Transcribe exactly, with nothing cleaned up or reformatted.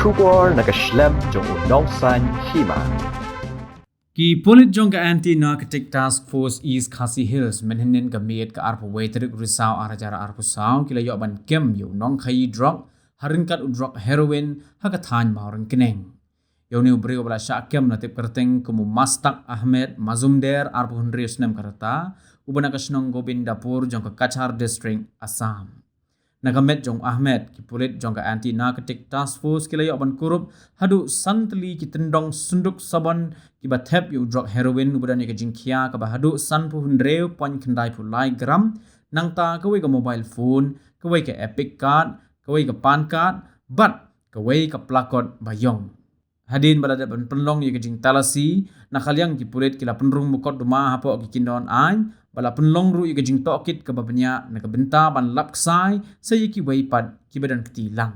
Khubor na ka shlem jong u nongsaiñ hima. Ki pulit jong ka Anti Narcotic Task Force East Khasi Hills mynhynnin ka miet ka arphew wei tarik Risaw ar hajar arphew saw ki la ïoh ban kem ïa u nongkhaïi drok ha ryngkat u drok heroin ha ka thaiñ Mawryngkneng. Ïa une u briew ba la shah kem la tip kyrteng kum u Mastak Ahmed Mazumder, arphew hynriew snem ka rta, uba na ka shnong Gobindapur jong ka Cachar District, Assam. Na ka met jong u Ahmed, ki pulit jong ka Anti Narcotic Task Force ki la ïoh ban kurup haduh san tylli ki tyndong synduk sabon kiba thep ïa u drok heroin uba don ïa ka jingkhia kaba haduh sanphew hynriew point khyndai phew lai gram, nangta kawei ka mobile phone, kawei ka EPIC card, kawei ka PAN card bad kawei ka plakot ba ïong. Hadien ba la dep ban pynlong ïa ka jingtalasi, na ka liang ki pulit ki la pynrung mukotduma hapoh ki kyndon aiñ, ba la pynlong ruh ïa ka jingtohkit kaba bniah na ka bynta ban lap ksai sa ïa kiwei pat kiba don kti lang.